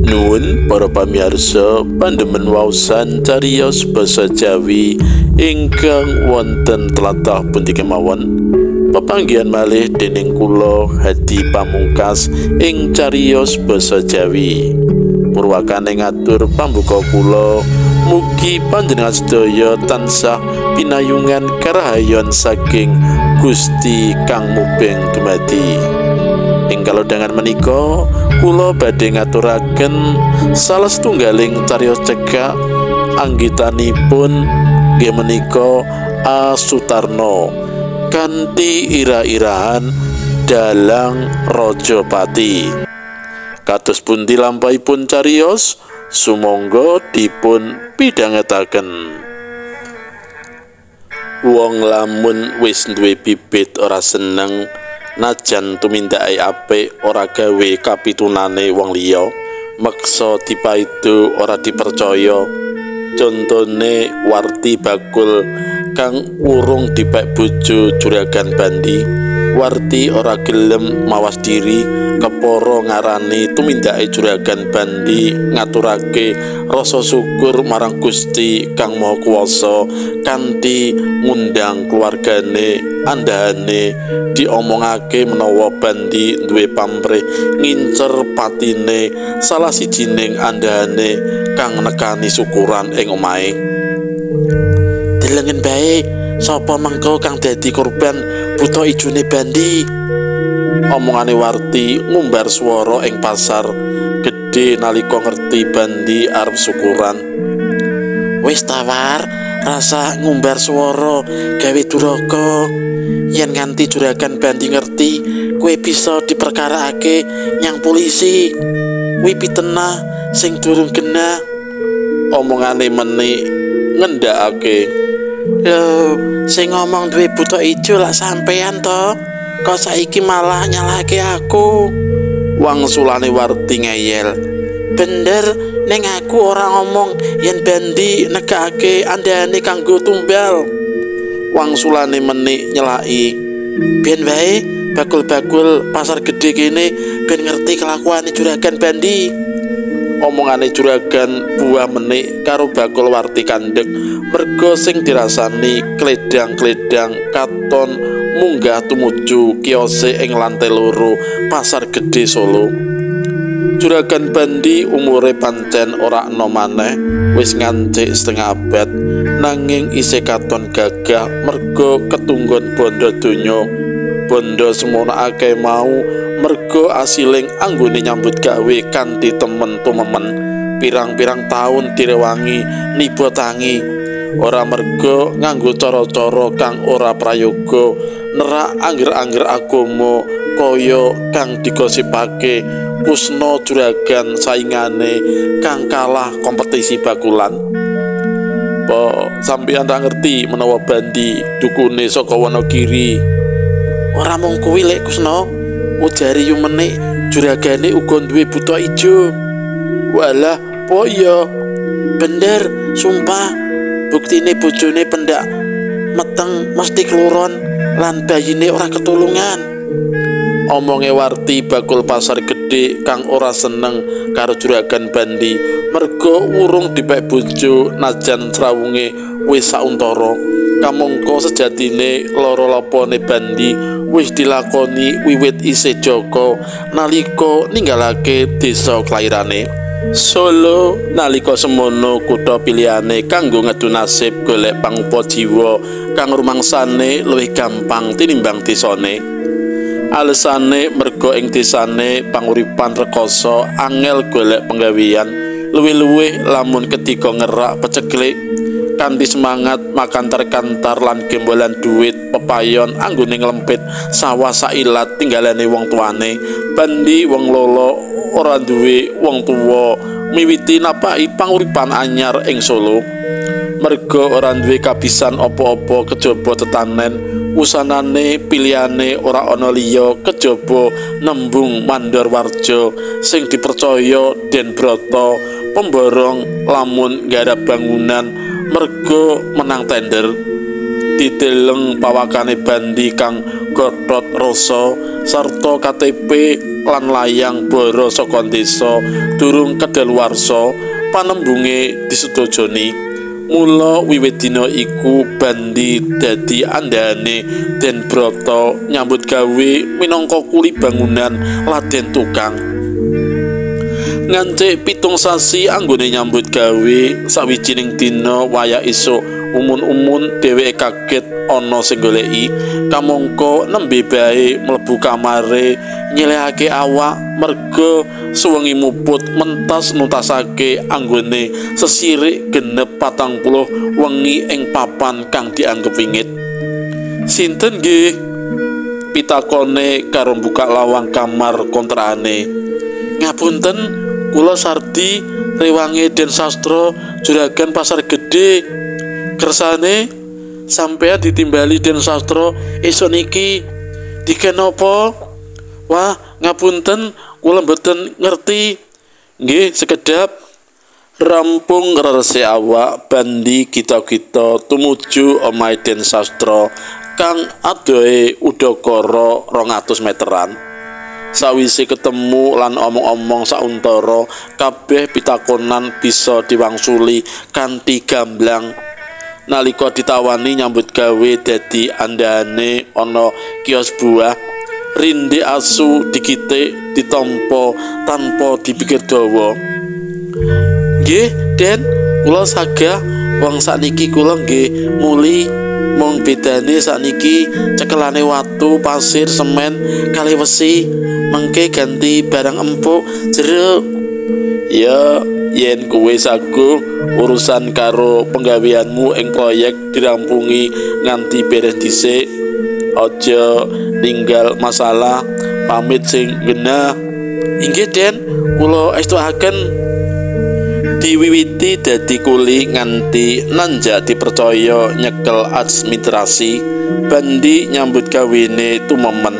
Nuwun para pamirsa pandemen waosan cariyos basa Jawi ingkang wonten tlatah pundi kemawon. Pepanggihan malih dening kula Hadi Pamungkas ing cariyos basa Jawi. Purwakane ngatur pambuka kula, mugi panjenengan sedaya tansah pinayungan karahayon saking Gusti kang mubeng dumadi. Ing kalodhangan menika kula badhe ngaturaken salah setunggaling cariyos cekak anggitanipun nggih menika A. Sutarno kanthi ira-irahan Dalang Rajapati. Kados pundi lampahipun cariyos, sumangga dipun pidhangetaken. Wong lamun wis duwe bibit ora seneng najan tumindake apik ora gawe kapitunane wong liya, meksa dipaido ora dipercaya. Contone Warti bakul kang urung dipek bojo Juragan Bandi. Warti ora gelem mawas diri, kepara ngarani tumindake Juragan Bandi ngaturake rasa syukur marang Gusti Kang Maha Kuwasa kanthi ngundang keluargane andhahane diomongake menawa Bandi duwe pamrih ngincer patine salah sijining andhahane kang nekani syukuran ing omahe. Delengen bae sapa mengko kang dadi korban buta ijone Bandi. Omongane Warti ngumbar swara ing pasar gedhe nalika ngerti Bandi arep syukuran. Wis tawar, rasa ngumbar swara gawe duraka. Yen nganti Juragan Bandi ngerti, kowe bisa diperkaraake nyang polisi. Kuwi pitenah sing durung genah. Omongane menik ngendhakake. Lho, sing ngomong duwe buta ijo lak sampean to? Kok saiki malah nyalahke aku? Wangsulane Warti ngeyel. Bener, ning aku ora ngomong yen Bandi negakake andhane kanggo tumbal. Wangsulane menik nyelaki. Ben wae bakul-bakul pasar gedhe kene ben ngerti kelakuane Juragan Bandi. Omongane Juragan buah menik karo bakul Warti kandhek merga sing dirasani kledang-kledang katon munggah tumuju kiose ing lantai loro pasar gedhe Solo. Juragan Bandi umure pancen ora enom maneh, wis ngancik setengah abad, nanging isih katon gagah merga ketunggon bondo donya. Bondo semono akeh mau merga asiling anggone nyambut gawe kanthi temen tumemen. Pirang-pirang taun direwangi niba tangi, ora merga nganggo cara-cara kang ora prayoga nerak angger-angger agama kaya kang digosipake Kusno juragan saingane kang kalah kompetisi bakulan. Po sampeyan ra ngerti menawa Bandi dukune saka Wonogiri. Ora mung kuwi lek Kusno, ujari yu menik juragane uga duwe buta ijo. Walah, po iya. Bener, sumpah. Buktine bojone pendak meteng mesti keluron lan bayine ora ketulungan. Omonge Warti bakul pasar gedhe kang ora seneng karo Juragan Bandi merga urung dipek bojo najan srawunge wis sauntara. Kamangka sejatine lara lapone Bandi wis dilakoni wiwit isih jaka nalika ninggalake desa kelairane Solo. Nalika semono kutha pilihane kanggo ngedu nasib golek pangupa jiwa kang rumangsane luwih gampang tinimbang desane. Alesane merga ing desane panguripan rekoso angel golek penggawean, luwih-luwih lamun ketika ngerak peceklik kanthi semangat makantar-kantar lan gembolan duit pepayon anggone nglempit sawah sailat tinggalane wong tuane. Bandi wong lolo ora duwe wong tuwa miwiti napaki panguripan anyar ing Solo. Merga ora duwe kabisan apa-apa kejaba tetanen, usanane pilihane ora ana liya kejaba nembung mandor warja sing dipercaya Den Broto pemborong lamun nggarap bangunan merga menang tender. Dideleng pawakane Bandi kang gotot rasa sarta KTP lan layang boro saka desa durung kedaluwarsa panembunge disedojoni. Mula wiwit dina iku Bandi dadi andhane Den Broto nyambut gawe minangka kuli bangunan laden tukang. Ngancik 7 sasi anggone nyambut gawe, sawijining dina wayah esuk umun-umun dheweke kaget ana sing goleki. Kamangka nembe bae mlebu kamare nyelehake awak merga suwengi muput mentas nuntasake anggone sesirik genep 40 wengi ing papan kang dianggep wingit. Sinten nggih? Pitakone karo buka lawang kamar kontrakane. Ngapunten, kula Sardi rewange Den Sastro juragan Pasar Gede. Kersane sampeyan ditimbali Den Sastro esuk niki. Diken napa? Wah, ngapunten, kula mboten ngerti. Nggih, sekedap. Rampung ngresik awak, Bandi kita-kita tumuju omahe Den Sastro kang adohe udakara 200 meteran. Sawise ketemu lan omong-omong sauntara, kabeh pitakonan bisa diwangsuli kanthi gamblang. Nalika ditawani nyambut gawe dadi andhane ana kios buah, rinde asu dikitik ditampa tanpa dipikir dawa. Nggih, Den, kula sagah wong sakniki kula nggih muli, mung bedane sakniki cekelane watu, pasir, semen kali wesi, mengke ganti barang empuk jeruk. Ya, yen kowe saguh urusan karo penggaweanmu ing proyek dirampungi nganti beres dhisik, aja ninggal masalah, pamit sing genah. Inggih, Den, kula estuaken. Diwiwiti dadi kuli nganti nanjak dipercaya nyekel administrasi, Bandi nyambut gawene tumemen.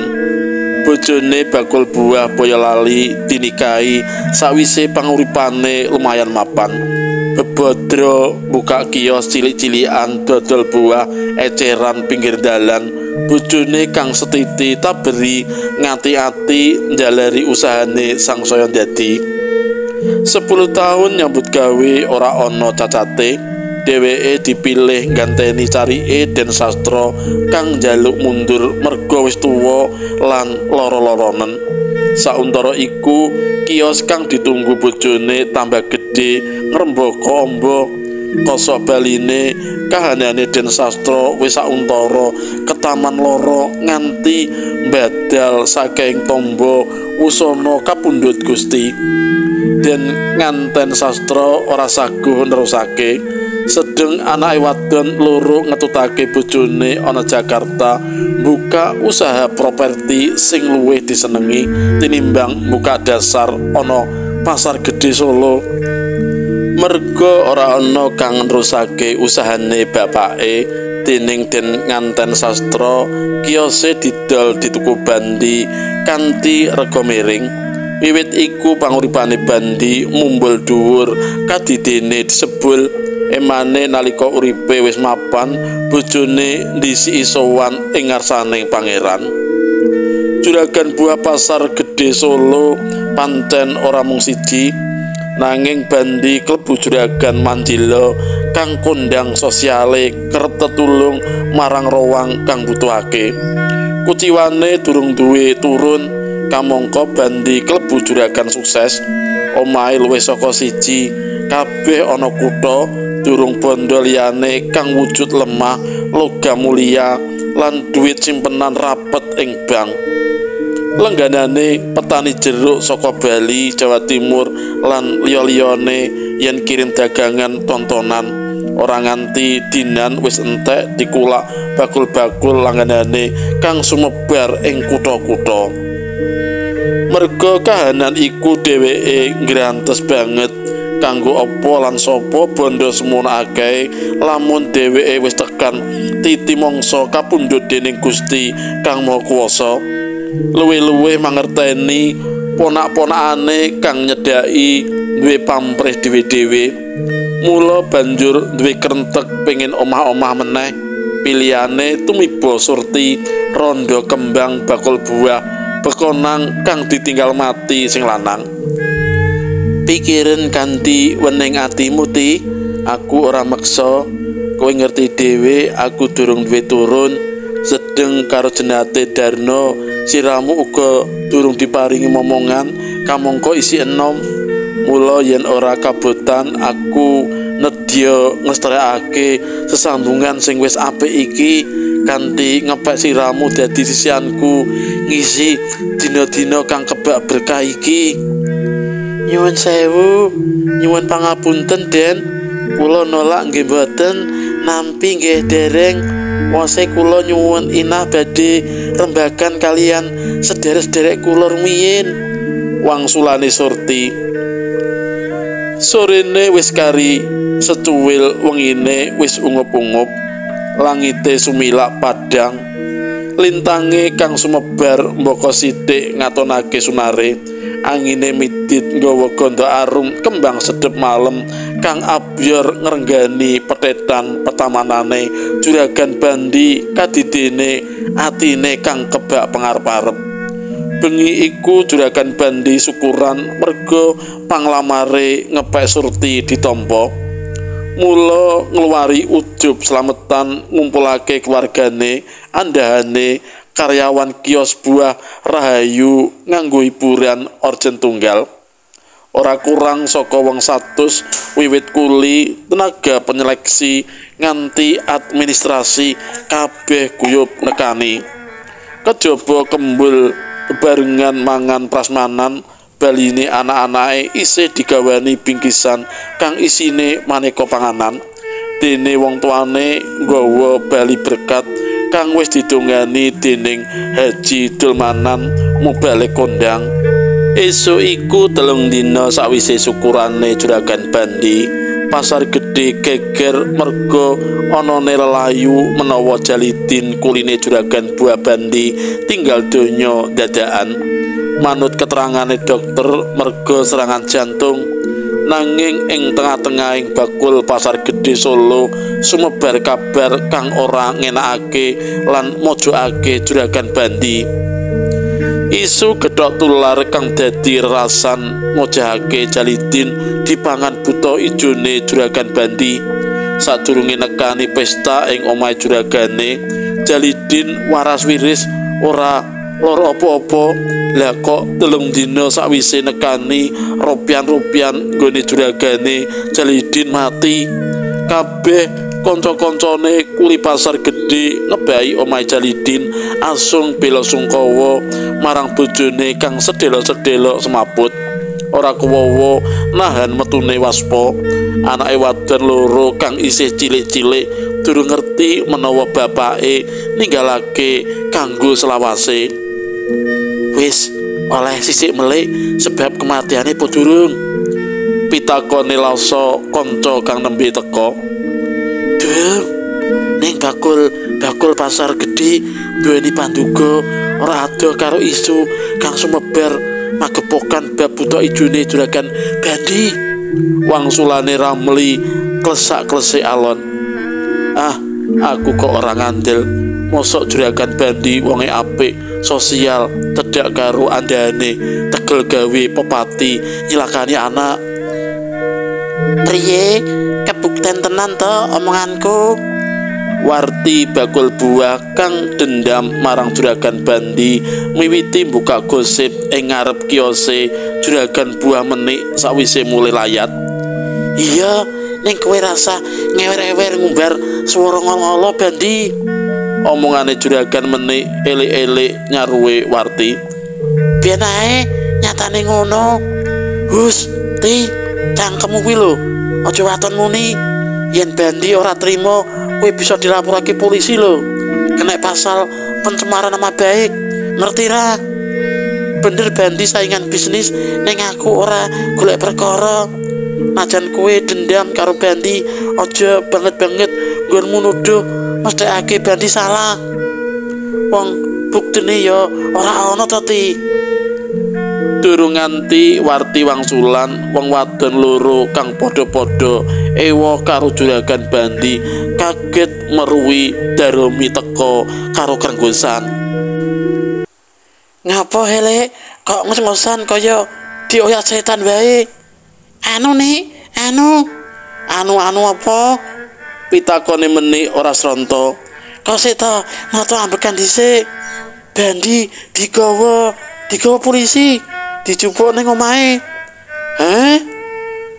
Bojone bakul buah Boyolali dinikahi sawise panguripane lumayan mapan. Bebodro buka kios cilik-cilikan dodol buah eceran pinggir dalan. Bojone kang setiti taberi ngati-ati njalari usahane sangsaya dadi. 10 tahun nyambut gawe ora ana cacate, dheweke dipilih ganteni carike Den Sastro kang njaluk mundur merga wis tuwa lan lara-laranen. Sauntara iku kios kang ditunggu bojone tambah gedhe ngrembaka amba. Kosok baline kahanane Den Sastro wis sauntara ketaman lara nganti mbadal saking tombo wusana kapundhut Gusti. Den nganten Sastro ora saguh nerusake. Sedeng anake wadon loro ngetutake bojone ana Jakarta buka usaha properti sing luwih disenengi tinimbang buka dasar ana Pasar Gede Solo. Merga ora ana kang nerusake usahane bapake, dening Den nganten Sastro kiose didol dituku Bandi kanthi rega miring. Wiwit iku panguripane Bandi mumbul dhuwur kadidene disebul. Emane nalika uripe wis mapan, bojone ndhisiki sowan ing ngarsane pangeran. Juragan buah Pasar Gede Solo pancen ora mung siji, nanging Bandi klebu juragan manjila kang kondang sosiale kerep tetulung marang rowang kang butuhake. Kuciwane durung duwe turun, kamangka Bandi klebu juragan sukses. Omahe luwih saka siji, kabeh ana kutha, durung bondo liyane kang wujud lemah, logam mulia lan duit simpenan rapet ing bank. Lengganane petani jeruk saka Bali, Jawa Timur lan liya-liyane yen kirim dagangan tontonan ora nganti dinan wis entek dikulak bakul-bakul langganane kang sumebar ing kutha-kutha. Merga kahanan iku dheweke nggrantes banget kanggo apa lan sapa bondo semono akeh lamun dheweke wis tekan titi mangsa kapundhut dening Gusti Kang Maha Kuwasa. Luwih-luwih mangerteni ponak-ponakane kang nyedhaki duwe pamrih dhewe-dhewe. Mula banjur duwe krentek pengin omah-omah meneh. Pilihane tumiba Surti rondo kembang bakul buah bekonang kang ditinggal mati sing lanang. Pikiren kanthi wening atimu Ti, aku ora meksa. Kowe ngerti dhewe aku durung duwe turun, sedeng karo jenate Darno siramu uga durung diparingi momongan kamangka isi enom. Mula yen ora kabotan aku nedya nglestrekake sesambungan sing wis apik iki kanthi ngepek siramu dadi sisianku ngisi dina-dina kang kebak berkah iki. Nyuwun sewu, nyuwun pangapunten Den, kula nolak nggih mboten nampi nggih dereng. Wose kula nyuwun inah badhe rembagan kalian sederek-sederek kula rumiyin, wangsulane Surti. Sorene wis kari secuil, wengine wis ungup-ungup, langite sumilak padhang, lintange kang sumebar mbaka sithik ngatonake sunare, angine midit nggawa gondo arum kembang sedep malem kang abyor ngrenggani petetan petamanane juragan Bandi kadidene atine kang kebak pengarep-arep. Bengi iku juragan Bandi syukuran merga panglamare ngepek Surti ditampa. Mula ngluwari ujub slametan ngumpulake keluargane, andahane, karyawan kios buah Rahayu nganggo hiburan orjen tunggal. Ora kurang saka wong 100 wiwit kuli, tenaga penyeleksi nganti administrasi kabeh guyub nekani. Kejaba kembul bebarengan mangan prasmanan, baline anak-anake isih digawani bingkisan kang isine maneka panganan. Dene wong tuane nggawa bali berkat kang wis didongani dening Haji Dulmanan mubalik kondang. Esuk iku 3 dina sakwise syukurane juragan Bandi, pasar gedhe geger merga anane lelayu menawa Jalidin kuline juragan buah Bandi tinggal donya dadakan. Manut keterangane dokter merga serangan jantung. Nanging ing tengah-tengahing bakul pasar gedhe Solo sumebar kabar kang ora ngenakake lan mojokake juragan Bandi. Isu gethok tular kang dadi rerasan ngojahake Jalidin dipangan buta ijone juragan Bandi. Sadurunge nekani pesta ing omahe juragane, Jalidin waras wiris ora lara apa-apa. Lah kok 3 dina sakwise nekani ropian-ropian nggone juragane, Jalidin mati. Kabeh kanca-kancane kuli pasar gedhe ngebahi omahe Jalidin asung bela sungkawa marang bojone kang sedelo-sedelo semaput. Ora kuwowo nahan metune waspa. Anake wadon loro kang isih cilik-cilik durung ngerti menawa bapake ninggalake kanggo selawase. Wis oleh sisik melik sebab kematiane apa durung? Pitakone Lasa kanca kang nembe teka. Dur, ning bakul pasar gedhe duweni panduga ora adoh karo isu kang sumebar magepokan bab buta ijone juragan Bandi. Wangsulane Ramli klesak-klesik alon. Ah, aku kok ora ngandel. Mosok juragan Bandi wonge apik, sosial, cedhak karo andane, tegel gawe pepati, nyilakani anak. Priye? Kebukten tenan to omonganku? Warti bakul buah kang dendam marang juragan Bandi miwiti buka gosip ing ngarep kiose juragan buah menik sakwise mulih layat. Iya, ning kowe rasa ngewer-ewer ngumbar swara ngolo Bandi. Omongane juragan menik elik-elik nyaruwe Warti. Biyen ae nyatane ngono. Hus, Ti, cangkemmu kuwi lho. Aja waton muni. Yen Bandi ora trima, kowe bisa dilaporake polisi lho. Kena pasal pencemaran nama baik. Ngerti ra? Bener Bandi saingan bisnis ning aku ora golek perkara. Najan kowe dendam karo Bandi, aja banget-banget nggonmu nuduh mesthekake Bandi salah. Wong buktine ya ora ana to, Ti. Durung nganti Warti wangsulan, wong wadon loro kang padha-padha ewa karo Juragan Bandi kaget meruwi Darumi teka karo krenggosan. Ngapa hele kok ngos-ngosan kaya dioyak setan wae? Anu nih, anu anu anu apa? Pitakone menik ora sronto. Kok sik ta nata ambekan dhisik. Bandi digawa, digawa polisi, dijupuk ning omahe. Heh?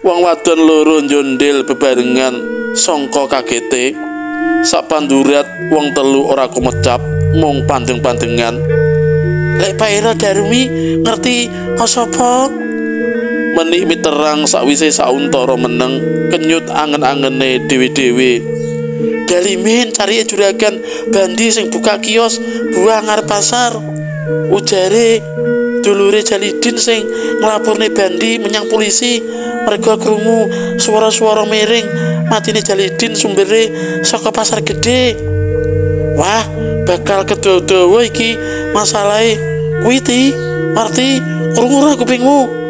Wong wadon loro njondel bebarengan sangka kagete. Sapandurat wong telu ora kumecap, mung pandeng-pandengan. Lek Pak Ira Darumi ngerti kok sapa? Menik miterang sakwise sauntara meneng, kenyut angen-angene dhewe-dhewe. Dalimin cari juragan Bandi sing buka kios buah ngarep pasar. Ujare dulure Jalidin sing nglapurne Bandi menyang polisi mergo krungu swara-swara miring matine Jalidin sumbere saka pasar gede. Wah, bakal kedawa-dawa iki masalahe. Kuwi ti, Warti, krungu ora kupingmu?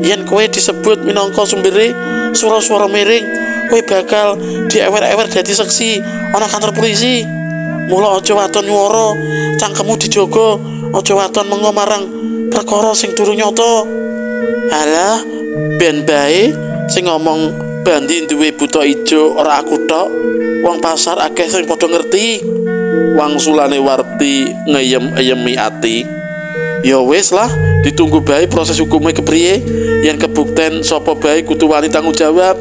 Yen kowe disebut minangka sumbere swara-swara miring, kowe bakal diewer-ewer dadi seksi ana kantor polisi. Mula aja waton nyuwara, cangkemmu dijaga, aja waton mengo marang perkara sing durung nyata. Alah, ben bae sing ngomong Bandi duwe buta ijo ora aku tok. Wong pasar akeh sing padha ngerti. Wangsulane Warti ngeyem-eyemi ati. Ya wis lah, ditunggu bae proses hukumnya kepriye. Yen kebukten sapa bae kudu wani tanggung jawab.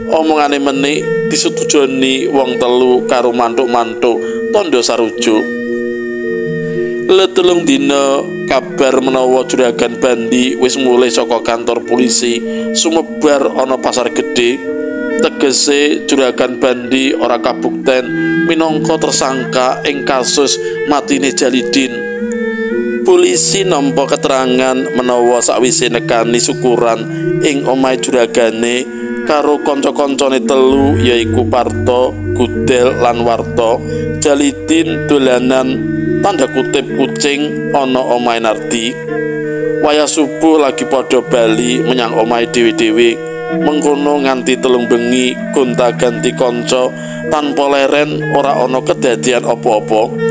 Omongane menik disetujoni wong telu karo mantuk-mantuk tondo sarujuk. Letelung dina kabar menawa Juragan Bandi wis mulih saka kantor polisi sumebar ana pasar gede. Tegese Juragan Bandi ora kabukten minangka tersangka ing kasus matine Jalidin. Polisi nampa keterangan menawa sakwise nekani syukuran ing omahe juragane karo kanca-kancane telu yaiku Parto, Gudel lan Warto, Jalidin dolanan tanda kutip kucing ana omahe Nardi. Wayah subuh lagi padha bali menyang omahe dhewe-dhewe. Mengkono nganti telung bengi gonta-ganti kanca tanpa leren ora ana kedadian apa-apa.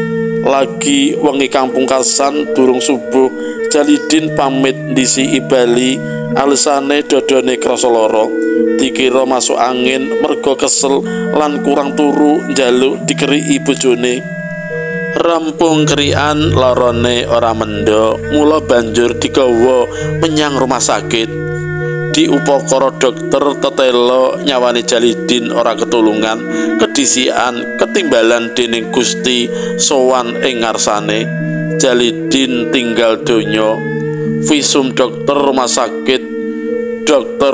Lagi wengi kampung kasan durung subuh, Jalidin pamit ndisiki bali, alesane dodone krasa lara. Dikira masuk angin merga kesel lan kurang turu njaluk dikeriki bojone. Rampung kerian larane ora mendha, mula banjur digawa menyang rumah sakit. Diupakara dokter tetela nyawane Jalidin ora ketulungan, kedisian ketimbalan dening Gusti sowan ing ngarsane. Jalidin tinggal donya. Visum dokter rumah sakit Dokter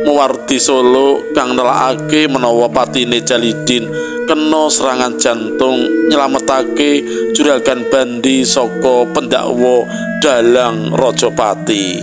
Muwardi Solo kang nelakake menawa patine Jalidin kena serangan jantung nyelametake Juragan Bandi saka pendakwa dalang Rajapati.